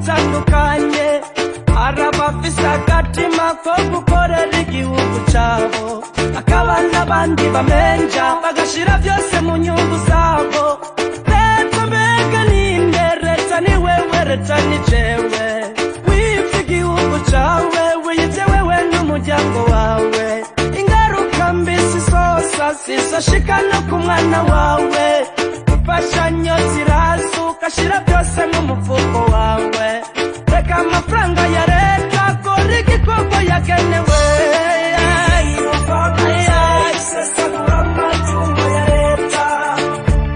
itandukanye. Hari abafise agatima ko gukorera igihugu cabo, hakaba n'abandi bamenja bagashira byose mu nyungu zabo. Leta mbega ninde? Leta ni wewe, leta ni jewe. Wivye igihugu cawe, wiyivye wewe n'umuryango wawe. Ingaruka mbi zizosa zizoshika no ku mwana wawe. Imfashanyo ziraza, ugashira byose mu mufuko wawe. Reka amafaranga ya leta akora igikorwa yagenewe. Isesagura amatungo ya leta,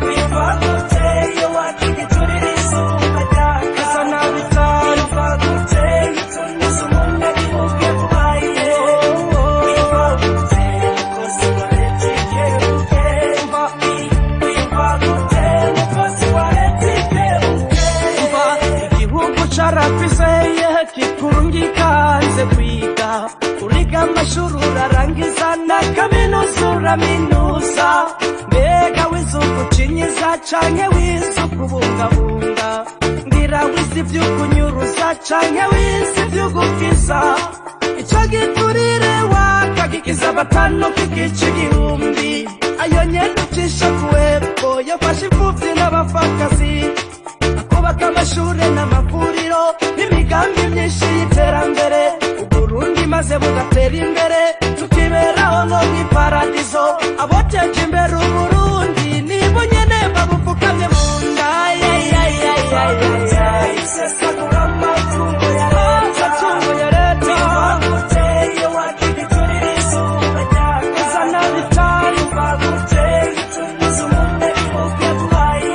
wiyumva gute iyo wakigiturira izuba ryaka? Asa bitanu. Wiyumva gute utunyuze umunyagihugu yaguhaye? Wiyumva gute mukozi wa leta ikebuke? Wiyumva gute mukozi wa leta ikebuke? Umva, igihugu carakwizeye kikurungika hanze kwiga, uriga amashuri urarangiza na kaminuza uraminuza. Mbega wize ugucinyiza canke wize ukubungabunga? Ngira wize ivy'ukunyuruza canke wize ivy'ugukiza? Ico giturire wakagikiza batanu kikica 1000. Ayo nyene ucisha kuwepfo yafashe imfuvyi n'abapfakazi, akubaka amashure n'amavuriro n'imigambi myinshi y'iterambere, Uburundi maze bugatera imbere, tukiberaho nko mw'iparadizo. Aboteje imbere Uburundi nibo nyene babupfukamye mu nda. Isesagura amatungo ya leta, Amatungo ya leta. Wiyumva gute iyo wakigiturira izuba ryaka? Ijana bitanu. Wiyumva gute utunyuze umunyagihugu yaguhaye?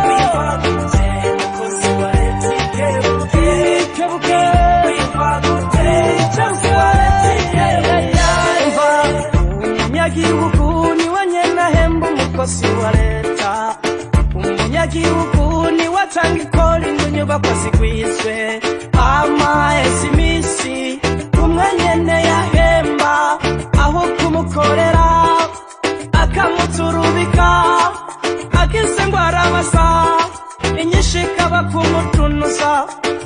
Wiyumva gute mukozi wa leta ikebuke? Ikebuke. Wiyumva gute mukozi wa leta ikebuke? Umva, umunyagihugu niwe nyene ahemba umukozi wa leta. Umunyagihugu niwe atanga ikori ngo inyubako zigwizwe. Amahezi imisi umwe nyene yahemba aho kumukorera, akamuturubika agize ngo arabasa, inyinshi ikaba kumutunuza.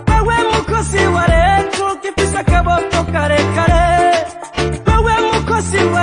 Wewe mukozi wa leta ugifise akaboko karekare, wewe mukozi wa